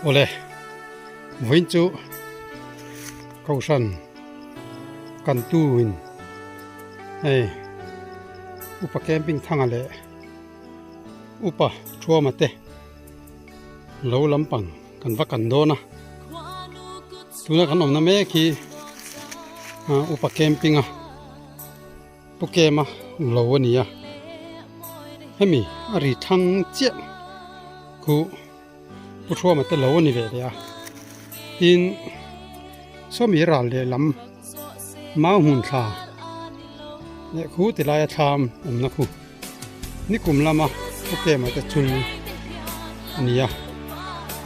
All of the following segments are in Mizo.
Awle, vawiin chu Kohhran kan tuin hei Upa Camping Thanga leh Upa Thuama te lo lampang kan va kan dawn a, tuna kan awmna mek hi Upa Camping a. Pu Kema lo a ni a, hemi a ri thlang chiah khu Pu Thuama te lo a ni ve leh a, tin sawmi ral lehlam mau hmun thla leh khu ti laia thlam awmna khu nikum lama Pu Kema te chul a ni a,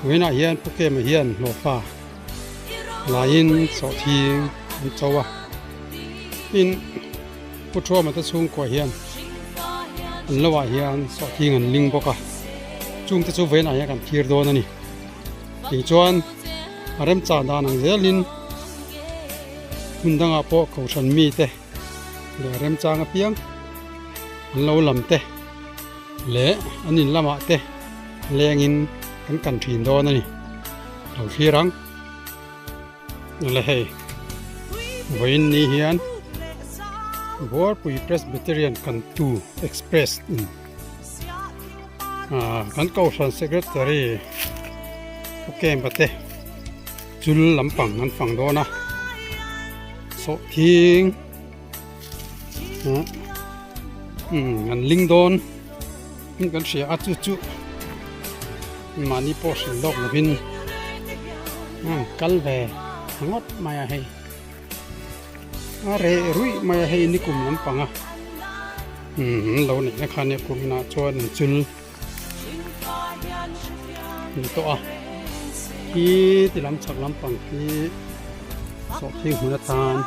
vawiinah hian Pu Kema hian hlawhfa laiin sawhthing an cho a. Tin, Pu Thuama te chhungkua hian an lo ah hian sawhthing an ling bawk a, chungte chu vawiinah hian kan thlir dawn a ni. Tichuan a remchah dan ang zelin hmun dangah pawh kohhran mite leh remchang apiang an lo lam te leh an in lamah te lengin kan kan thin dawn a ni. Lo thlir ang. Le hei vawiin ni hian Buarpui Presbyterian Kantu Express in ah kan kohhran secretary Pu Kempa te chul lampang an fang dawn a sawhthing umm an ling dawn in kan hria a chu chu mahni pawh hrilh lawk lovin an kal ve ngawt mai a hei a reh ruih mai a hei nikum lampang a umm an lo neih na kha nia kum inah chuan an chul ni tawh a khi ti lam chhak lampang khi sawhthing hmun atan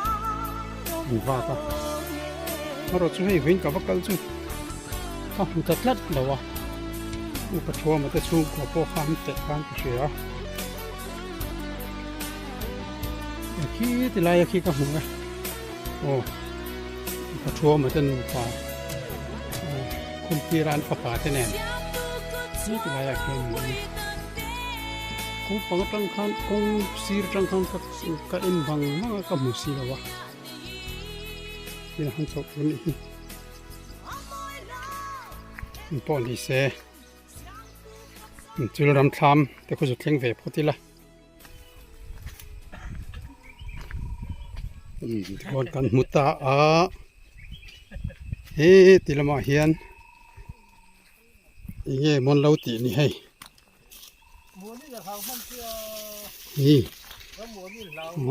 an vat a erawh chu hei vawiin ka va kal chu ka hmu ta tlat lo a upa thuama te chhungkua pawh kha an teh khan ka hria a khi ti laia khi ka hmu e aw upa thuama te nupa khumtira an fapa te nen khi ti laiah khian an awm a kawng pang atang khan kawng sir atang khan ka ka en vang vang a ka hmu si lo a tin han chhoh tur a nih hi in pawh ni se chul ram thlam te khu chu thleng ve phawt ila tichuan kan hmu ta a he ti lamah hian eng nge mawn lo tih ni hei. Ni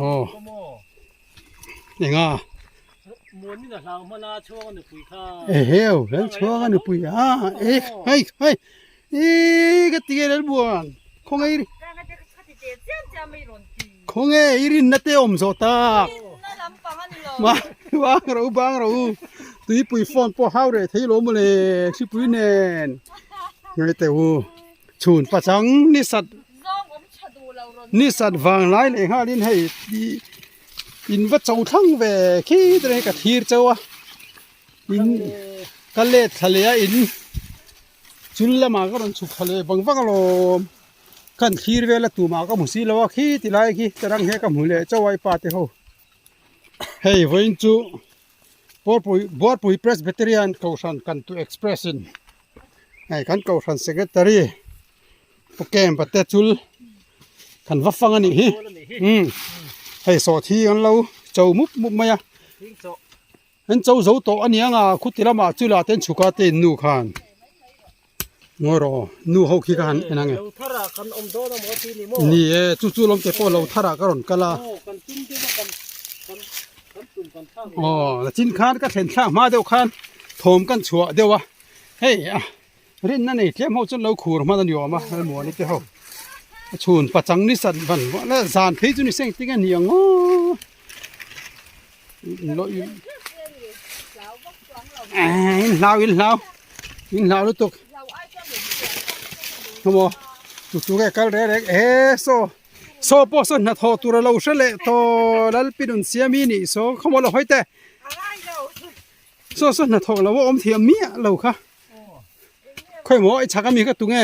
aw enga eheu lal chhuang a nupui a e hei hei ih ka ti nge lal buan khawnge i khawnge i rinna te awm zawh tak ma bang rawh u bang rawh u tuipui phone pawh hau reh thei lo mawle hripui nen ngai teh u. Chhun pachang ni sat ni sat vang lai leh nghalin hei ih in va cho thlang ve khi te ka thlir cheu a in ka let thla leh a in chul lamah ka rawn chhuk thla leh vang vang alawm kan thlir vel a tumah ka hmu si lo a khi ti lai khi ka rang he ka hmu leh chauh a i pa te ho hei vawiin chu Buarpui Buarpui Presbyterian Kohhran Kantu Express in hei kan Kohhran Secretary Pu Kempa te chul kan va fang a nih hi umm hei sawhthi an lo cho mup mup mai a an cho zo tawh a nia nga khuti lamah chula te an chhuk a te in nu khan ngawi rawh aw nu ho khi ka han en ang e ni e chu chu lawm te pawh lo thar ah ka rawn kal a aw la chin khan ka thlen thlak hma deuh khan thawm kan chhuah deuh a hei a rinna nei tlem ho chuan lo khur hman a ni awm a lalmuani te ho a chhun pachang ni sat van la zan phei chu ni seng ting a ni ang aw in hlau in hlau in hlau lutuk hemaw tu tu nge kal reng reng e saw saw pawh saw hnathawh tur a lo hre leh tawh lalpinun siam i nih saw khawmaw lo hawi teh saw saw hnathawh lo a awm thiam miah lo kha khawimaw i chhak ami kha tunge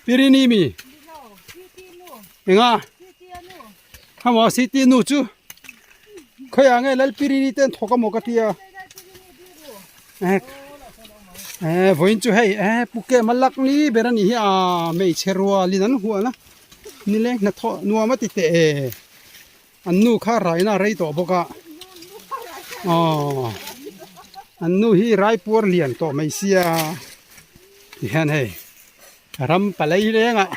pirini mi. Enga? Hamaw city nu chu khawiah nge Lalpirini te an thawk amaw ka tia. Eh vawiin chu hei eh pu kem a lak ni ber a nih hi a hmeichhe rualin an huan a nileng hnathawh nuam a ti teh e an nu kha raina a rei tawh bawk a aw an nu hi raipuar lian tawh mai sia tihian hei ram palai lengah.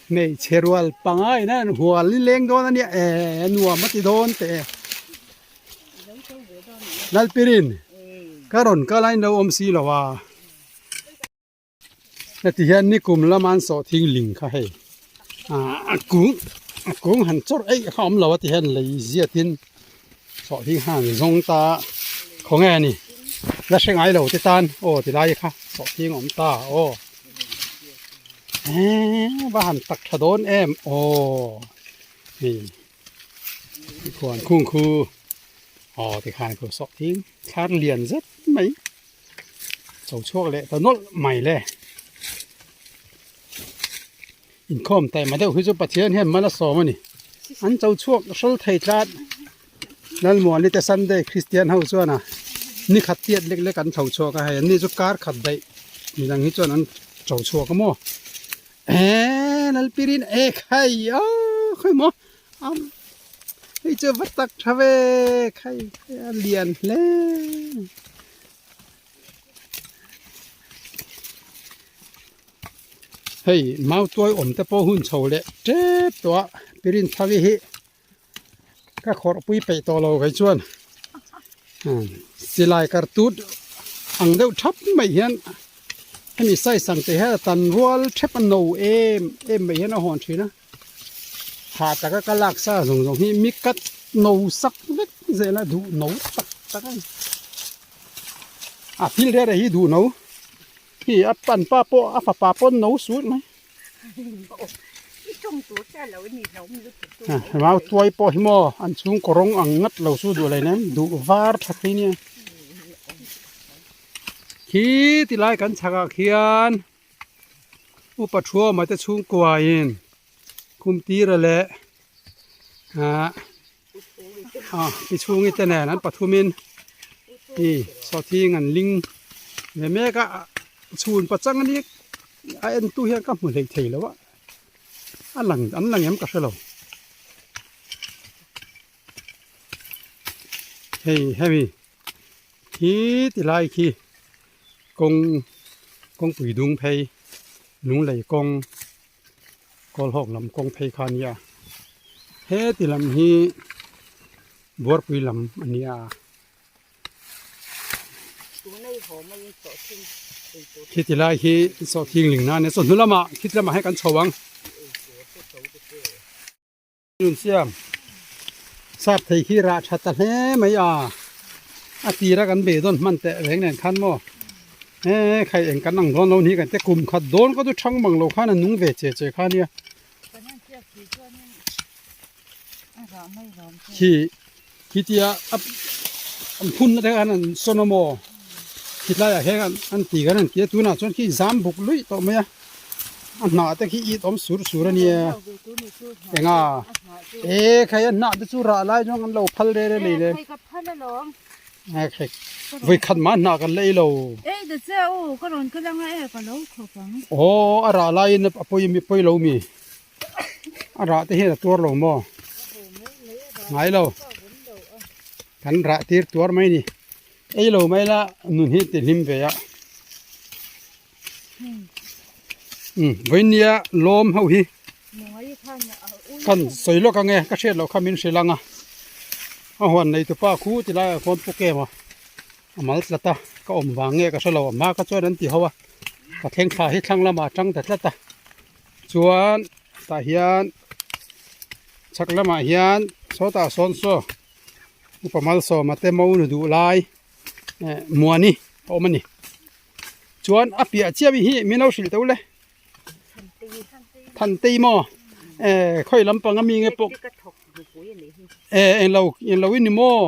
Hmeichhe rual panga in a rawn hual ni leng dawn a nia eh nuam a ti dawn teh e Lalpirin ka rawn kal a in lo awm si lo a heti hian nikum lama an sawh thing ling kha hei ah a kung a kung han chawrh eih kha a awm lo a ti hian lei ziat in sawh thing kha an zawng ta khawnge a ni la hre ngai lo te tan aw ti lai kha sawh thing a awm ta aw. Eee va han tak tha dawn em aw hei khuan khung khu aw tikhan khu sawh thing thlar lian zet mai cho chhuak leh ta nawlh mai le inkhawm taima deuh hi chu Pathian hian mal a sawm a ni an cho chhuak hral thei tlat Lalmuani te Sunday Christian ho chuan a ni khat tiat lek lek an tho chhuak a hei an ni chu kar khat daih midang hi chuan an cho chhuak a maw eee Lalpirin e khai aw khawi maw am hei chu va tak tha ve khai a lian hle. Hei mautuai awm te pawh hun chho leh tep tawh a Pirin thar hi. Ka khawrh pui peih tawh lo kei chuan silai kar tut ang deuh thap mai hian hemi size ang te hian a tan rual thep a no em em mai hian a hawn thin a hah taka ka lak sa zawng zawng hi mi kat no sak vek zel a duh no tak tak a ni a thil rere hi duh no hi a pan pa pawh a fapa pawh no sut mai. Mau tuai pawh hi maw an chhungkaw rawng ang ngat lo chu duh leh nen duh var tha thei nia khi ti lai kan chhak ah khian upa thuama te chhungkua in kum tira leh ah ah ti chhungi te nen an pathum in hi sawhthing an ling ve mek a chhun pachang ani a en tu hian ka hmu hlei thei lo a a lang an lang em ka hre lo hei hemi khi ti lai khi kawng kawngpui dung phei lunglei kawng. Kawl hawk lam kawng phei kha a ni a heti lam hi buarpui lam a ni a khiti lai hi sawhthing ling na a nia chawhnu lamah khiti lamah hian kan chho ang. Nun siam sap thei khi rah tha ta hle mai a a tira kan bei dawn hman teh reng nen khan maw he khai eng kan ang dawn lo ni kan te kum khat dawn ka chu thang mang lo khan a nung ve che che kha nia khi khitia a an phun na te khan an sawn a maw khitlai ah hian an ti kan an ti a tunah chuan khi zam buk luih tawh mai a a hnah te khi it awm sur sur a nia enga e khai a hnah te chu rah lai chuan kan lo phal rel a ni le e khai vawi khat mah hnah kan la ei lo aw a rah laiin a pawi a pawi lo mi. A rah te hian a tuar lo maw? Ngai lo. Kan rah tir tuar mai ni. Ei lo mai la nun hi ti hlim ve a. Um, vawinia lawm ho hi. Kan sawi lawk ange, ka hriat loh kha min hrilh ang a. A huan nei tupa khu ti laiah khuan pu kem a. A mal tlat a, ka awm vang nge ka hre lo. A hma kha chuan an ti ho a. Ka thleng thla hi thlang lamah a tang ta tlat a. Chuan tah hian chhak lamah hian sawtah sawn saw upa malsawma te mo nu duh lai eh muani a awm a ni chuan a piah chiah hi min lo hrilh teuh le Thantei maw eh khawi lampang ami nge pawh eh englo englo i ni maw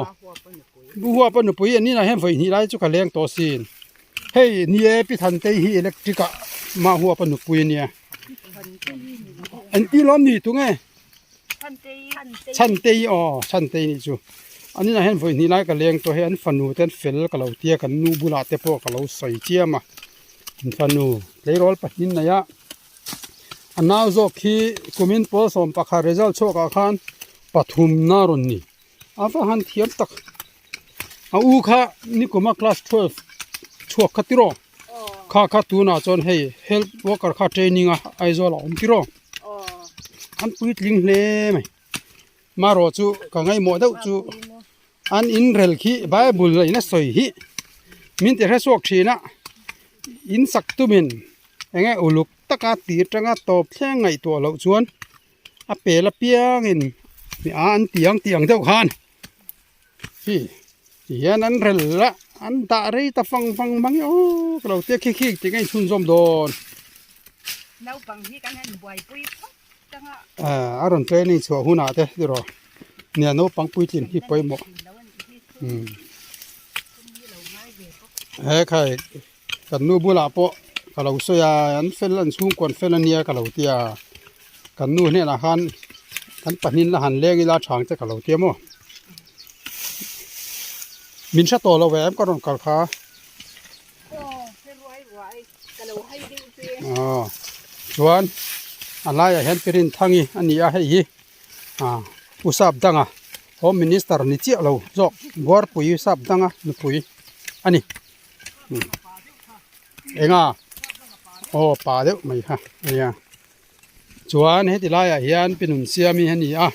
bu huap a nupui an inah hian vawi hnih lai chu ka leng tawh asin. Hei ni e pi Thantei hi electric ah mah huap a nupui a nia. An ti lawm ni tunge? Chhantei aw Chhantei nih chu. An inah hian vawi hnih lai ka leng tawh hei an fanu te an fel ka lo tia kan nu bulah te pawh ka lo sawi chiam a. An fanu tleirawl pahnih nei a a nau zawk khi kumin pawl 11 result chhuak ah khan pathumna rawn ni. A va han thiam tak. A u kha nikuma class 12 chhuak kha tiraw. Kha kha tunah chuan hei health worker kha training a Aizawl a awm tiraw. An puitling hle mai. Marawh chu ka ngaihmawh deuh chu an inrel khi bible a in a sawi hi min ti hrechhuak thin a in sak tumin eng nge uluk taka tir tanga tawp thleng ngaihtuah loh chuan a pel apiangin a an ti ang tih ang deuh khan hi ti hian an rel a an dah rei ta fang fang mang e aw ka lo tia khi khi tih ka inchhunzawm dawn. Naupang hi kan han buaipui phawt tang a. A rawn training chhuah hunah te tiraw nia naupang puitlin hi pawimawh he khai Kan nu bulah pawh ka lo sawi a, an fel an chhungkaw an fel ania ka lo ti a, kan nu hnenah khan kan pahnin la han leng ila chhang che ka lo ti a maw. Min hre tawh lo ve em ka rawn kal kha. Aw chuan a laiah hian Pirinthang-i a ni a hei hi Pu Sapdanga Home Minister ni chiah lo zawk Buarpui Sapdanga nupui a ni. Enga aw pa deuh mai kha nia chuan heti laiah hian pi nun siam hi a ni a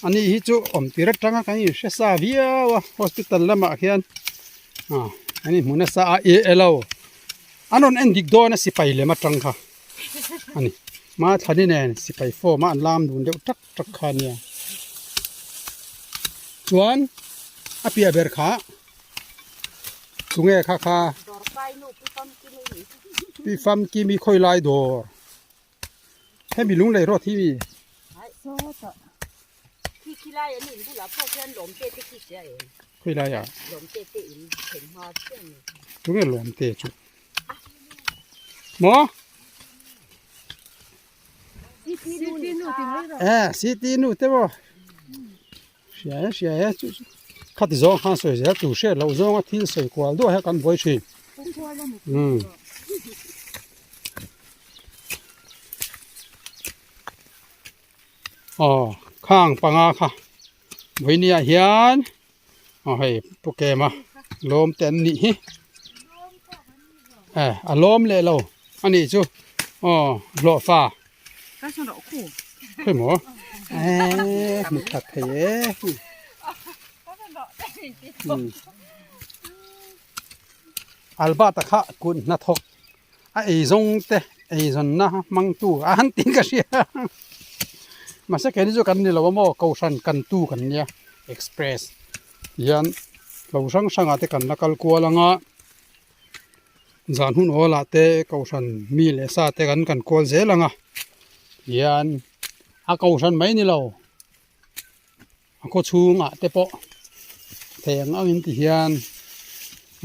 ani hi chu awm tir atanga kan in hre sa viau a hospital lamah khian ah an inhmu nasa a e elo an rawn en dik dawn a sipai lem atang kha ani Mathlani nen sipai form a an lam dun deuh tak tak kha ania chuan a piah ber kha. Tunge kha kha? Pi Famkimi khawi lai dawr. Hemi lunglei rawt hi mi. Khawi lai ah? Tunge lawmte chu? Maw? Eh, city nu te maw? Hria e hria e chu chu khati zawng khan sawi zel tur hriat loh zawnga thil sawi kual duah hian kan buai thin umm aw khang panga kha vawinia hian aw hei pu kema lawm te an nih hi eh a lawm leh lo a nih chu aw hlawhfa. Khawi maw eee hmu that thei e Albert-a kha kut hnathawk a ei zawng te ei zawnna hmang tu a han tih ka hria mahse keini chu kan ni lo a maw kohhran kan tu kan nia express hian lo hrang hrang ah te kan la kal kual anga. Zan hun awl ah te kohhran mi leh sa te kan kan kawl zel ang a hian a kohhran mai ni lo a khaw chhung ah te pawh thei ang ang in ti hian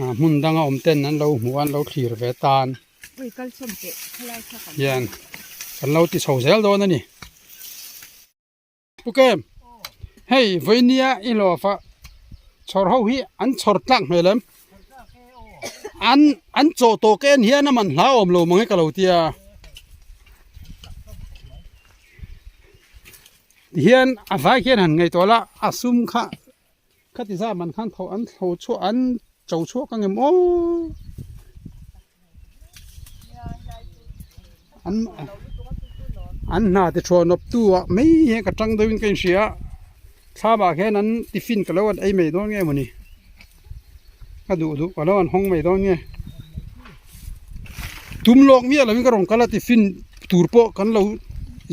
ah hmun danga awm ten an lo hmuh a an lo thlir ve tan hian kan lo ti chho zel dawn a ni. Pu Kem, hei vawinia i hlawh a chhawr ho hi an chhawr tlak hmel em? An an chaw tawh ka en hian a man hla awm lo mang e ka lo tia. Tihian a vai khian han ngaihtuah la a sum kha khati zat man khan tho an tho chhuah an cho chhuak ang em aw. An an hna ti thuah nawp tu ah mai hian ka tang deuhin ka inhria a thlamah khian an tiffin ka lo an ei mai dawn nge mawni ka duh duh ka lo an hawng mai dawn nge tum lawk miah lovin ka rawn kal a tiffin tur pawh kan lo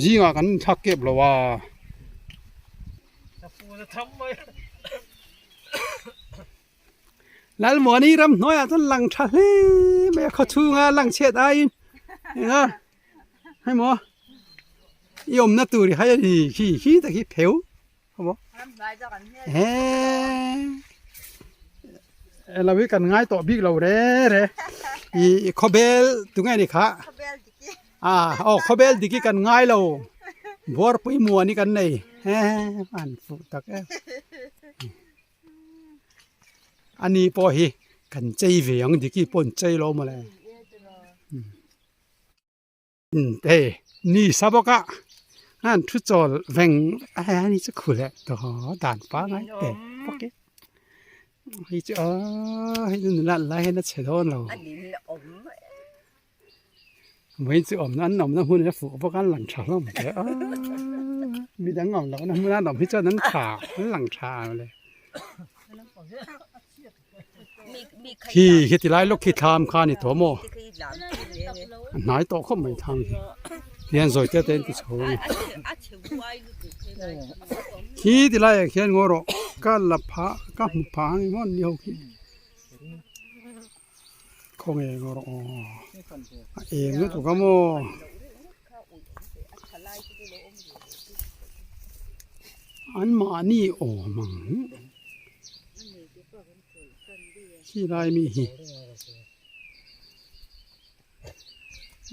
zingah kan inthlak kep lo a. Lalmuani ramhnuaiah chuan lang tha hle mai a khawchhunga lang chhiat aiin eng a hei maw i awmna tur hi hai a ni khi khi tak hi pheu a maw eee elo hi kan ngai tawh bik lo re re ih khawbel tunge ni kha ah aw khawbel dik hi kan ngai lo. Buarpui muan hi kan nei he an fuh tak em. Ani pawh hi kan chei ve ang Diki pawh an chei lo mawle. Hei ni sa bawk a an thu chawl veng a ni chu khu leh tawh dan pangai te bawk in hei chu aw hei chu nula lai hian a chhe dawn lo vawiin chu awmna an awmna hmun a fuh bawk a an lang tha hlawm hle a midang awm lohna hmuna an awm hi chuan an tha an lang tha ang le. Khi heti lai lawk khi thlam kha a ni tawh maw a hnai tawh khawp mai thlam hi hian zawi te te an ti chho a ni khi ti laiah khian ngaw rawh ka la phah ka hmu phah ang emaw ni ho khi khawnge ngaw rawh aw a eng lutuk a maw. An mahni awm ang khi lai mi hi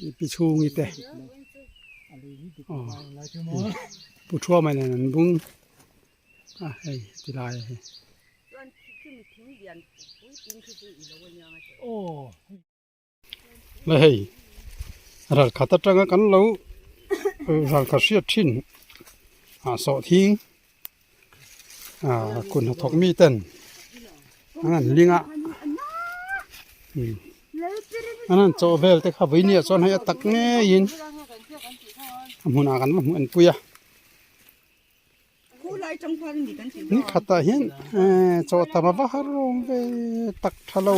i pi chhungi te aw pu thuama nen an bung a hei ti lai hi. Le hei ral khat atanga kan lo ral khat hriat thin ah sawhthing ah kut hnathawk mi ten an han ling a an han chawh vel te kha vawinia chuan hei a tak ngeiin a hmunah kan va hmuh enpui a. Ni khatah hian chaw tam a va har rawng ve tak tha lo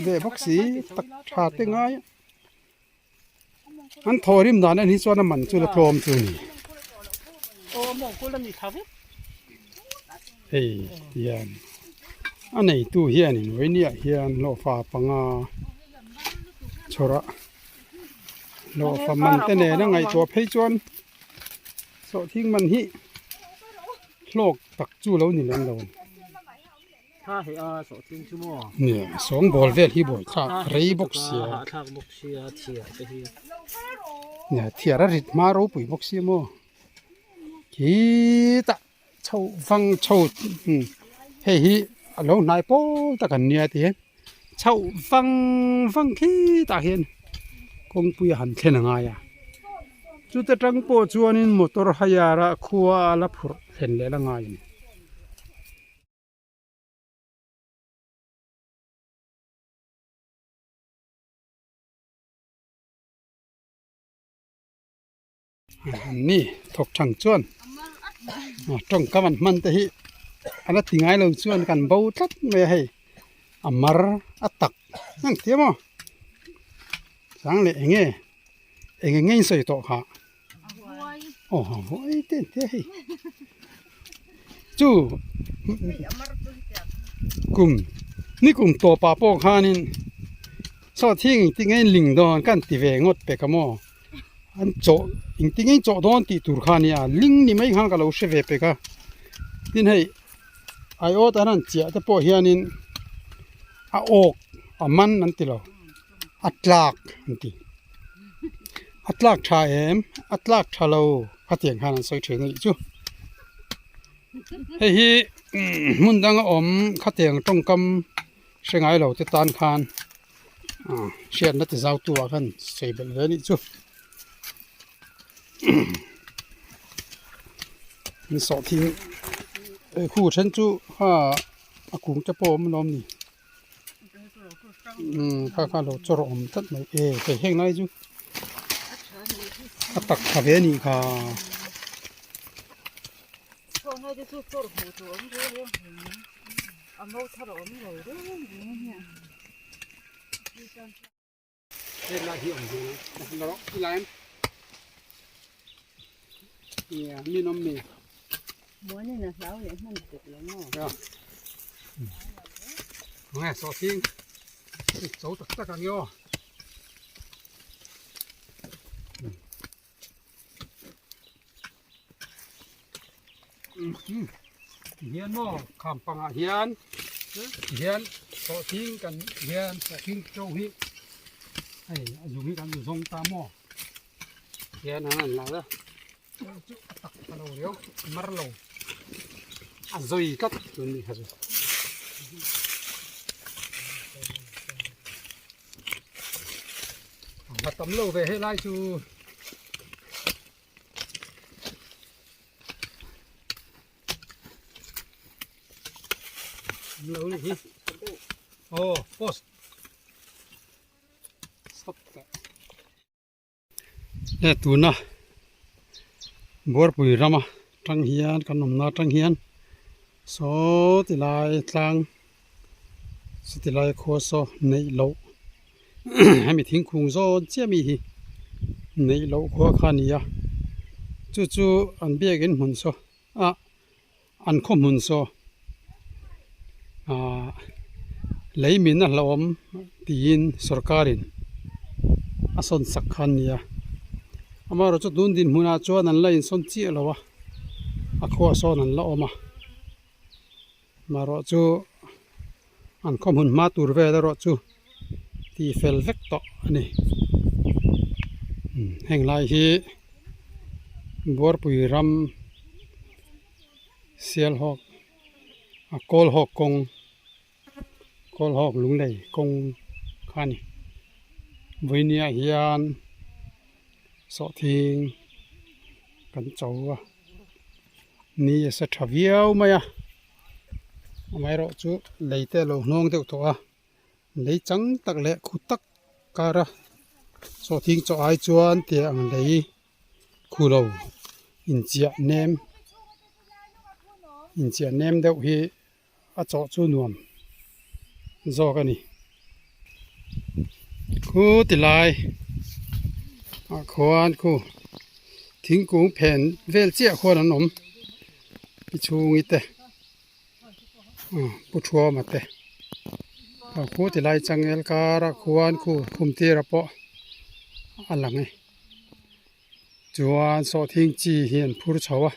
ve bawk si tak tha te ngai a an thaw rim dan en hi chuan a man chu la tlawm chu a ni hei tihian a neitu hianin vawinia hian hlawhfa panga chhawrh a hlawhfa man te nen a ngaihtuah phei chuan. Sawhthing man hi hlawk tak chu lo ni lem lo. Tha heh a sawhthing chu maw? Nia, sawngbawl vel hi buai thlak rei bawk sia. Hah thlak bawk sia thiar te hi. Nia, thiar a rit hma ropui bawk sia maw? Khitah chho vang chho hei hi a lo hnai pawl tak an nia ti hian chho vang vang khitah hian kawngpui a han thlen a ngai a chuta tang pawh chuanin motor hire a khua a la phurh thlen leh la ngai a ni. An ni thawk thang chuan tawngkam an hman te hi a la ti ngai lo chuan kan bo tlat mai a hei a mar a tak ang tia maw chang leh eng nge eng eng nge in sawi tawh kha aw huai te an tia hei chu kum ni kum tawpah pawh khanin saw thing engtin nge in ling dawn ka han ti ve ngawt pek a maw. An chawh engtin nge chawh dawn tih tur kha a nia ling ni mai khan ka lo hre ve pek a tin hei aiawt an han chiah te pawh hianin a awk a man an ti lo a tlak an ti a tlak tha em a tlak tha lo khatiang khan an sawi thin a nih chu hei hi hmun danga awm khatiang tawngkam hre ngai lo te tan khan. Hriatna ti zau tu ah khan sawi belh ve anih chu an sawh thing eh khu then chu kha a kung te pawh a awm lawm ni umm kha kha lo chawr awm tlat mai e hei heng lai chu a tak tha ve anih kha. Helai hi awm ve a rawh helai nia min awm mi Muanin a hlau leh hman tuk lo maw Nge sawhthing cho tak tak ang io Hian maw kham pangah hian hian sawhthing kan hian sawhthing to hi hei a zung hi kan zawng ta maw hian an han la a. Chu a tak a lo riau mar lo a zawi tlat tun ni kha chu. A tam lo ve helai chu. Lo ni hi. Oh, post. Stop. He tuna Buarpui rama tang hian kan awmna atang hian saw ti lai tlang chuti lai khua saw neih loh hemi thingkung zawn chiah mi hi neih loh khua kha a ni a chu chu an biakin hmun saw ah an khaw hmun saw ahh lei min a hlauhawm tiin sorkarin a sawn sak kha a ni a amaherawhchu chu tun dinhmunah chuan an la insawn chiah lo a a khuaah sawn an la awm a amaherawhchu an khaw hmun hma tur vel erawh chu tih fel vek tawh a ni heng lai hi Buarpui ram Sialhawk a Kawlhawk kawng Kawlhawk lunglei kawng kha a ni vawinia hian sawhthing kan cho a ni a sa tha viau mai a amaherawh chu lei te a lo hnawng deuh tawh a lei chang tak leh khu tak kara sawhthing chaw ai chuan tia ang lei khu lo inchiah nem inchiah nem deuh hi a chawh chu nuam zawk a ni khu ti lai ah khuan khu thingkung phen vel chiah khuan an awm pi chhungi te pu thuama te a khu ti lai changel kara khuan khu khum tira pawh a lang e chuan sawhthing chi hi an phur chho a.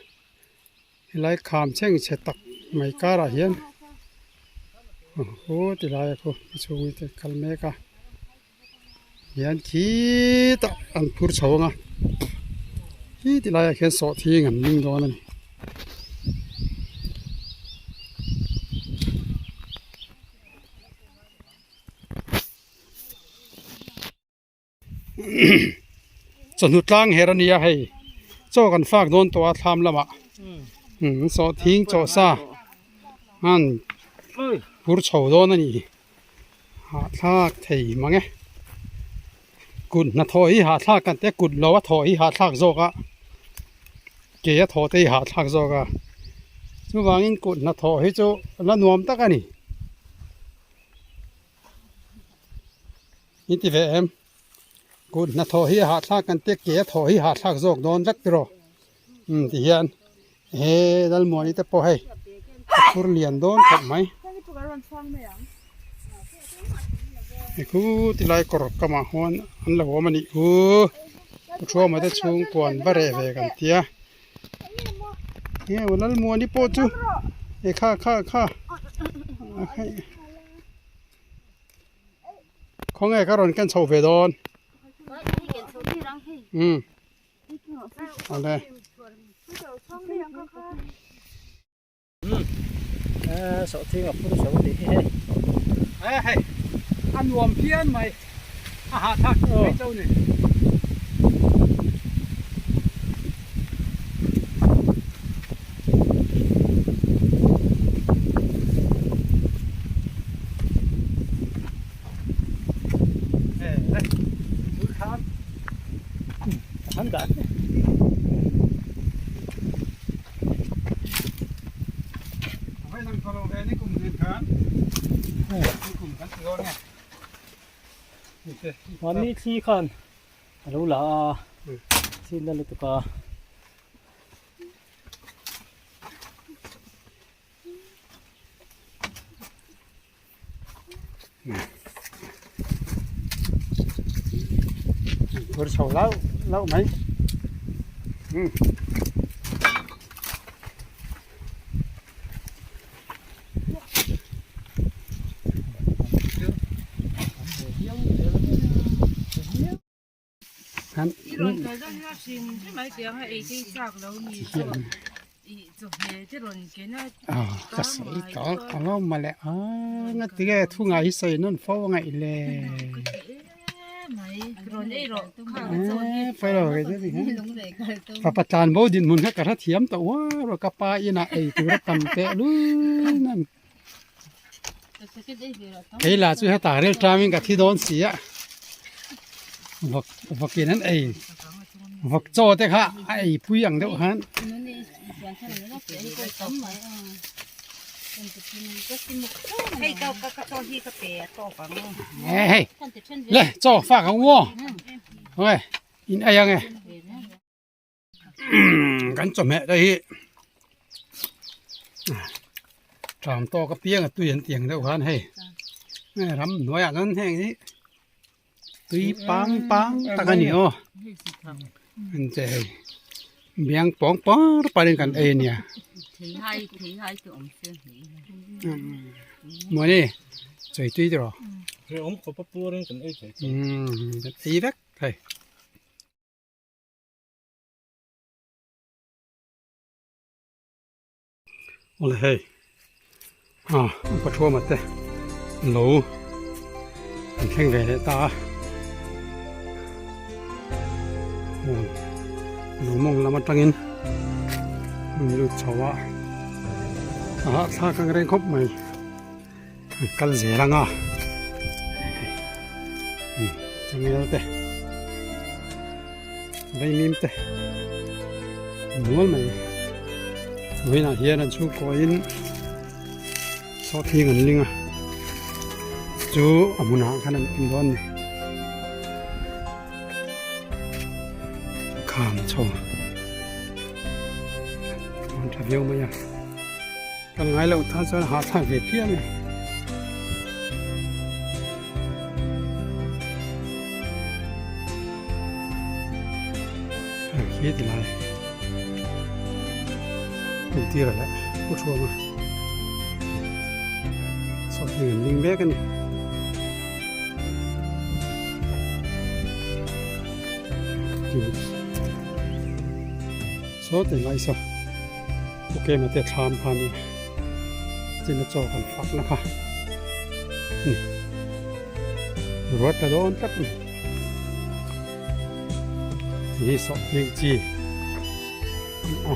Helai kham chheng chhe tak mai karah hian aw tilai a khu a chhung te kal mek a hian khitah an phur chho ang a khi tilaiah khian sawhthing an ning dawn a ni. Chawhnu tlang her a nia hei chaw kan fak dawn tawh a thlam lamah umm sawhthing chaw sa an phur chho dawn a ni hahthlak thei mang e kut hnathawh hi hahthlak kan tia kut lo a thawh hi hahthlak zawk a ke a thawh te hi hahthlak zawk a chuvangin kut hnathawh hi chu la nuam tak a ni. In ti ve em? Kut hnathawh hi a hahthlak kan tia ke a thawh hi hahthlak zawk dawn vek tiraw? Umm ti hian he Lalmuani te pawh hei a phur lian dawn khawp mai. Hei khu tilai kawr kamah huan an lo awm a nih khu. Thuama te chhungkuan va reh ve kan tia. Nge Lalmuani pawh chu e kha kha kha Khawnge ka rawn ken chho ve dawn. Umm. Awle. Sawhthing a phur chho tih hi hei. E hei a nuam phian mai a hahthlak mai chauh ni. Mahni thli khan a lo la a chin na lutuk a. Phur chho lauh lauh mai. Ka sawi tawh a lo mawle a ngatinge thu ngai hi sawi nawn fo a ngaih le Fapa tlan bo dinhmun kha ka hrethiam tawh uar a ka pa inah ei tur a tam teh lul nan Kei lah chu hetah rel tamin ka thi dawn si a vawk vawkin an ei vawk chaw te kha a ei pui ang deuh khan. Hei le chaw fak ang u aw ok in ei ang e. Kan chawhmeh te hi ṭam tawk apiang a tui an tih ang deuh khan hei ram hnuaiah chuan heng hi tui pang pang tak a ni aw an che hei biang pawng par parin kan ei a nia mawni chawi tui tiraw ei vek thei. Awle hei ah upa thuama te lo an thleng ve leh ta a aw lo mawng lam atangin an lut chho a a hahthlak ang reng khawp mai an kal zel ang a changel te vaimim te nual mai vawiinah hian an chhungkawiin sawhthing an ling a chu a hmunah khan an awm dawn a ni kham chho an tha viau mai a. Kan ngai loh tan chuan hahthlak ve phian a ni. Hei khi ti lai hmun tir a leh pu thuam a sawhthing an ling mek a ni. Saw ti lai saw. Ok mate thlam kha ni china chaw kan fak na kha ni ruat ta dawn tlat ni hi sawh hming chi a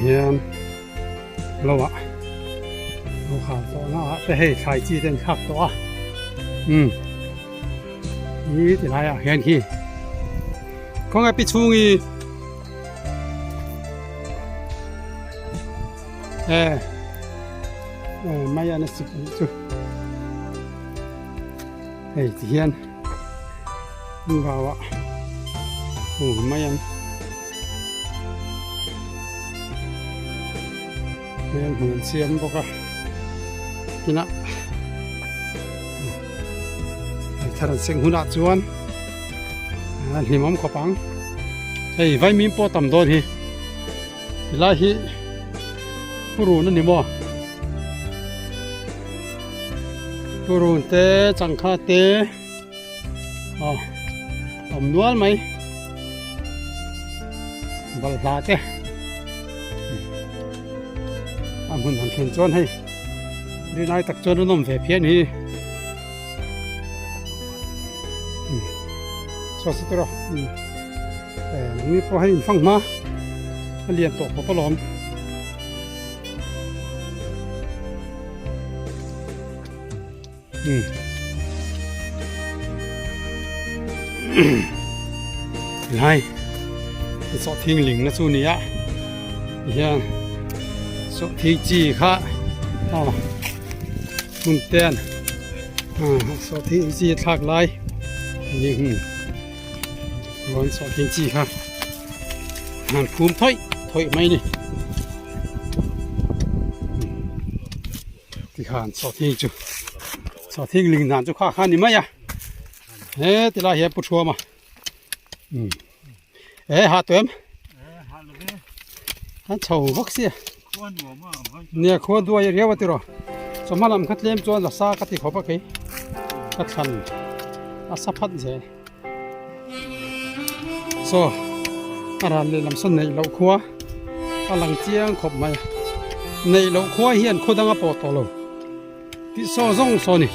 hian lo ah lo khar tawh na ah te hei thlai chi te an thlak tawh a um hi ti lai ah hian khi khawnge pi chhung hi. E mai an a sik anih chu hei ti hian an vau ah uh mai an mai an hmun an siam bawk a tinah thar an seng hunah chuan a hlimawm khawp ang hei vaimim pawh tam dawn hi tilai hi purun a ni maw purun te changkha te aw awm nual mai balhla te a hmun han thlen chuan hei rinai tak chuan an awm ve phian hi. Saw si tawh nangni pawh hei in fang hma a lian tawh khawp alawm lai sawhthing ling na chu nia hian sawhthing chi kha aw hmun ten sawhthing chi a thlak lai ni hmun chuan sawhthing chi kha han phum thawih thawih mai a ni tikhan sawhthing chu sawhthing ling dan chu kha kha a ni mai a he tilai hian pu thuam a umm e ha tawh em an chho vak sia nia khua duai riau a tiraw chawhma lam kha tlem chuan la sa ka ti khawp a kei ka thlan a sa phat zel. Saw a ral lehlam sawn neih loh khua a lang chiang khawp mai a, neih loh khua hian khaw dang a pawh tawh lo tih saw zawng saw a ni.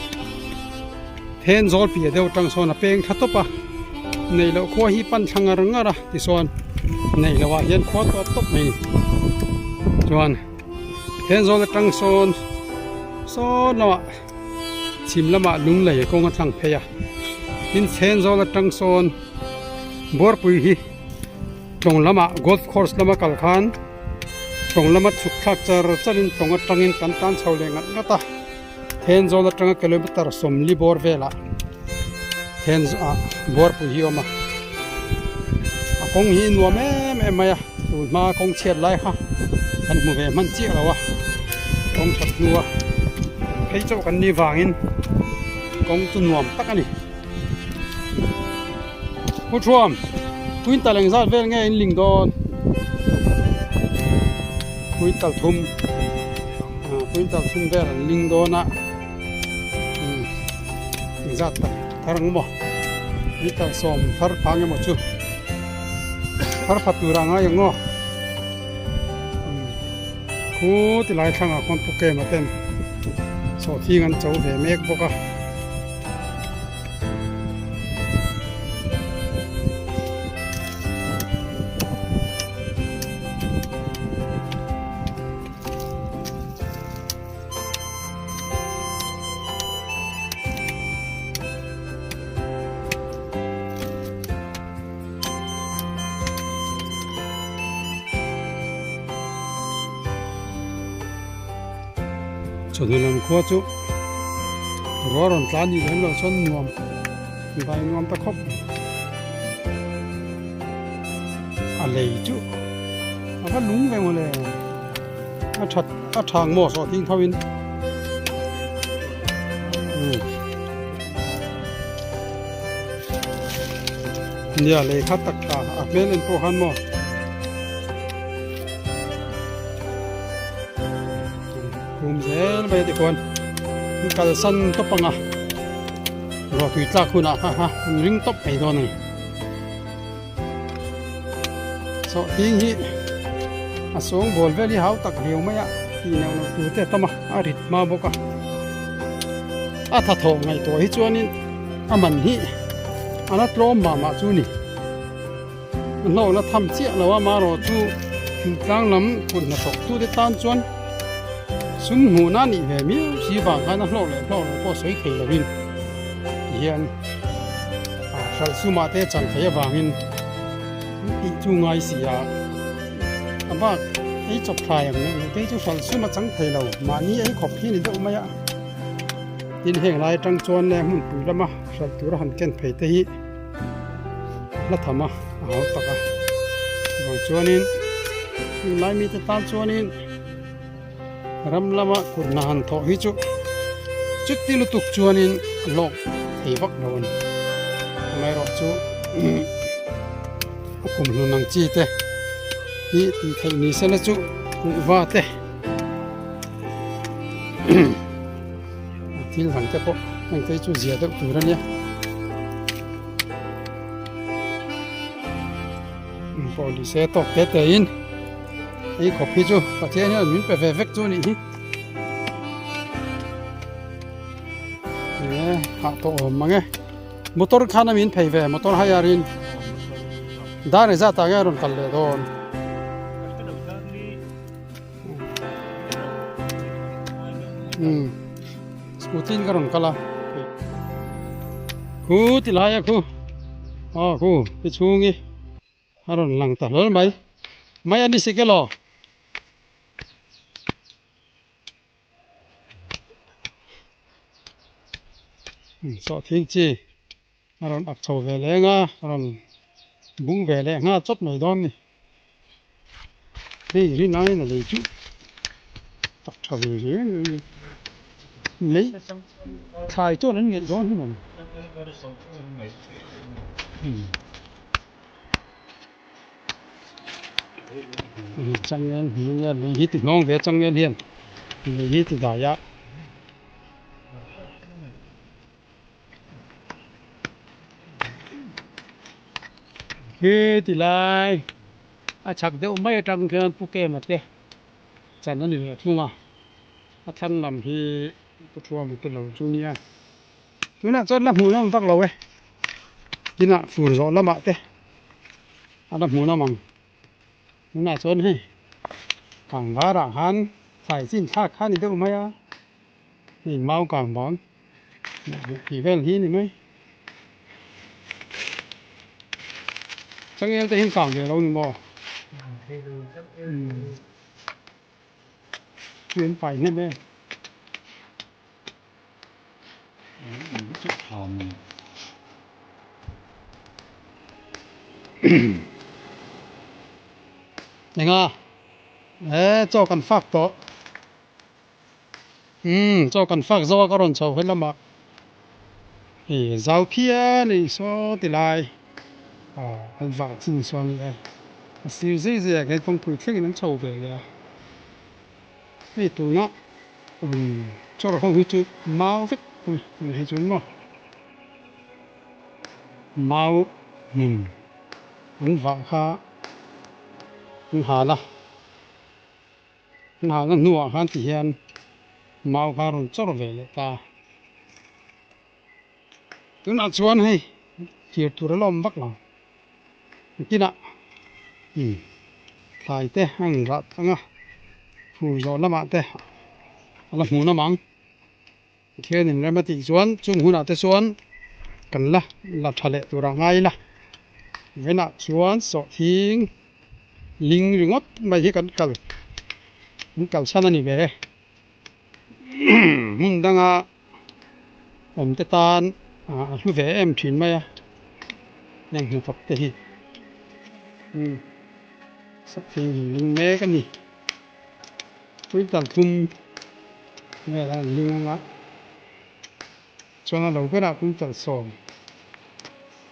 Then zawl piah deuh atang sawn a peng thla tawp a, neih loh khua hi pan thla ngar ngar a tichuan neih loh ah hian khua tawp tawp mai a ni. Chuan then zawl atang sawn sawn lamah. Chhim lamah lung lei kawng a tlang phei a, tin Thenzawl atang sawn Buarpui hi tlawng lamah golf course lama kal khan tlawng lama chhuk thlak char char in tlawng atangin kan tan chho leh ngat ngat a, Thenzawl atanga kilometer 40 bawr velah Thenzawl Buarpui hi a awm a, a kawng hi nuam em em mai a, tun hma kawng chhiat lai kha kan hmu ve hman chiah lo a, kawng that hnu a phei chauh kan nih vangin kawng chu nuam tak a ni. Pu Thuam, quintal engzat vel nge in ling dawn? Quintal thum, quintal thum vel an ling dawn a. Engzat tak thar ang maw litre sawm thar phang emaw chu thar phat tur a ngai ang aw khu ti lai thlangah khuan pu kem a ten sawhthing an cho ve mek bawk a. Chawhnu lam khua chu ruah rawn tla nih lem loh chuan nuam vai nuam ta khawp mai a lei chu a va lung ve mawle. A that a thang maw sawh thing tho in nia lei kha tak tha a hmel en pawh khan maw kum zel mai a tikhuan an kalsan tawp ang a ruahtui tlak hunah kha ha an ring tawp mai dawn a ni. Sawhthing hi a sawng bawl vel hi hau tak riau mai a tih neuh neuh tur te a tam a a rit hma bawk a a tha thawh ngaihtuah hi chuanin a man hi a la tlawm mah mah chu ni a hlawhna tham chiah lo a marawh chu thingtlang lam kut hnathawk tu te tan chuan sum hmuhna a nih ve miau si vang khan a hlawh leh hlawh loh pawh sawi thei lovin tihian. Hralh sumah te chan thei avangin an tih chu ngai si a, a bak ei chawp thlai ang neuh neuh te hi chu hralh sum a chang thei lo, mahni ei khawp hi a ni deuh mai a. Tin heng lai atang chuan le hmunpui lama hralh tura han ken phei te hi a hla tham a, a hau tak a. Chuvang chuanin tunlai mite tan chuanin Ram lama kut hna han thawh hi chu chuti lutuk chuanin a hlawk thei vak lo a ni. Amaherawh chu a kum hlun ang chi te hi tih theih ni sela chu kuhva te thil dang te pawh heng te hi chu zia deuh tur a nia. Pawh ni se tawk te te in. Hei khawp hi chu Pathian hian min pe ve vek chu anih hi. E hah tawh awm mang e. Motor khan a min phei ve motor hire in dar engzat ah nge a rawn kal leh dawn. Umm scooty in ka rawn kal a. Khu ti lai a khu aw khu ti chhung hi. A rawn lang ta hlawl mai. Mai a ni si kel aw. Sawhthing chi a rawn ak chho ve leng a, a rawn bung ve leh nghal chawp mai dawn ni. Hei rin aiin a lei chu tak tha ve hle mai a ni. Lei thlai chuan an ngeih dawn hi maw ni. Changel hming a lei hi ti hnawng ve changel hian lei hi ti dai a. Khi ti lai a chhak deuh mai atang khian Pu Kema te chan a ni leh thung a, a thlang lam hi Pu Thuama te lo chu nia. Tunah chuan la hmuh nawm vak lo e, tinah fur zawh lamah te a la hmuh nawm ang. Tunah chuan hei kangvarah khan thlai chin thlak kha a ni deuh mai a, hei mau kang bang tih vel hi a ni mai. Changel te hian kang ve lo ni maw? Tui an pai hnem em. Enga e chaw kan fak tawh umm chaw kan fak zawk a rawn chho he lamah ih zau phian a ni saw ti lai ah an vah chin sawn e a sir zui zui ah khian kawngpui thlengin an chho ve leh a. Hei tuna chawr ho hi chu mau vek a ni hei chuan maw mau hmun an vah kha an hal a an halna hnuah khan ti hian mau kha a rawn chawr ve leh ta tunah chuan hei thlir tur a la awm vak lo Kinah thlai te a rawn rah thang a, fur zawh lamah te a la hmuh nawm ang. Pathianin rem a tih chuan chung hunah te chuan kan la la tha leh tur a ngai ila. Vawiinah chuan sawhthing ling ringawt mai hi kan kal kan kalsan a ni ve. Hmun danga awm te tan a hlu ve em thin mai a heng hnathawk te hi sawhthing in ling mek a ni quintal thum vel a an ling ang a chuan a lo berah quintal sawm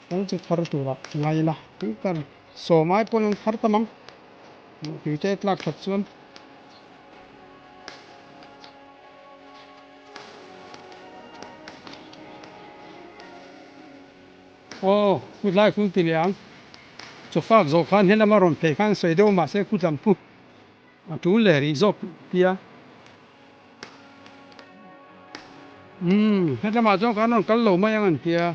tal chu thar turah ngai ila quintal sawm ai pawhin an thar tam ang tui te tlak that chuan. Aw, kut lai kul ti leh ang. Chawfak zawh khan he lama rawn phei khan sawi deuh mahse kut lam khu a tul leh rih zawk tia. Umm, he lamah chuan khan rawn kal lo mai ang an tia.